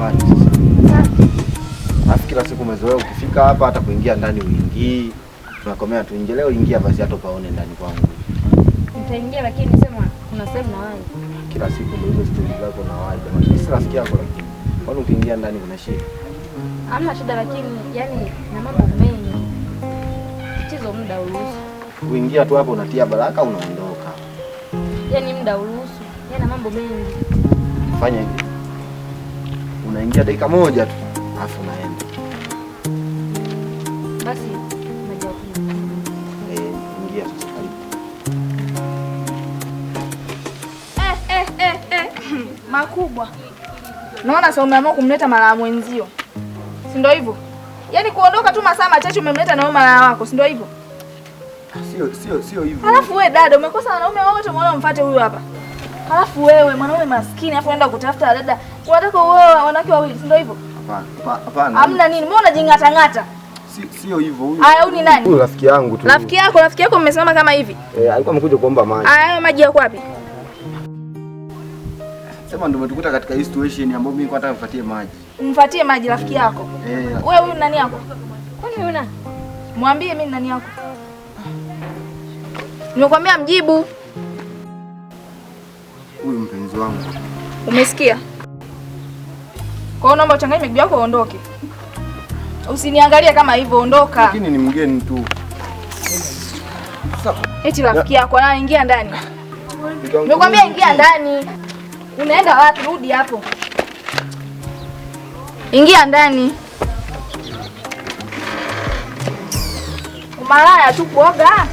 Habari sasa. Alafu kila siku umezoea ukifika hapa hata kuingia ndani uingii. Tunakomea tu nje. Leo ingia basi hata upaone ndani kwangu. Nitaingia lakini nisema kuna sehemu na wahi. Kila siku ndio hizo stori zako na wahi. Jamani, si rafiki yako lakini. Kwani ukiingia ndani kuna shida? Hamna shida lakini yani na mambo mengi. Tatizo muda uruhusu. Kuingia tu hapo unatia baraka unaondoka. Yaani muda uruhusu. Yaani na mambo mengi. Fanya hivi. Unaingia dakika moja tu, alafu unaenda. Basi maji ya kunywa. Eh, ingia sasa karibu. Makubwa. Naona sasa umeamua kumleta malaya mwenzio. Si ndio hivyo? Yaani kuondoka tu masaa machache umemleta na wewe malaya wako, si ndio hivyo? Sio hivyo. Halafu wewe dada umekosa wanaume wote umeona umfuate huyu hapa. Halafu wewe mwanaume maskini alafu unaenda kutafuta dada. Unataka uoe wanawake wawili, si ndio hivyo? Hapana, hapana. Hamna nini? Mbona unajing'ata ng'ata? Sio hivyo huyu. Aya, huyu ni nani? Huyu rafiki yangu tu. Rafiki yako mmesimama kama hivi. Eh, alikuwa amekuja kuomba maji. Aya, hayo maji yako wapi? Sema ndio umetukuta katika hii situation ambayo mimi nilikuwa nataka nifuatie maji. Umfuatie maji rafiki yako. Eh, Wewe huyu nani yako? Kwani wewe una? Mwambie mimi nani yako. Nimekwambia mjibu. Huyu mpenzi wangu. Umesikia? Kwa hiyo naomba uchanganye miguu yako uondoke. Usiniangalie kama hivyo, ondoka. Lakini ni mgeni tu. Sasa Eti rafiki yako anaingia ndani. Nimekwambia ingia ndani. Unaenda wapi? Rudi hapo. Ingia ndani. Umalaya tu kuoga.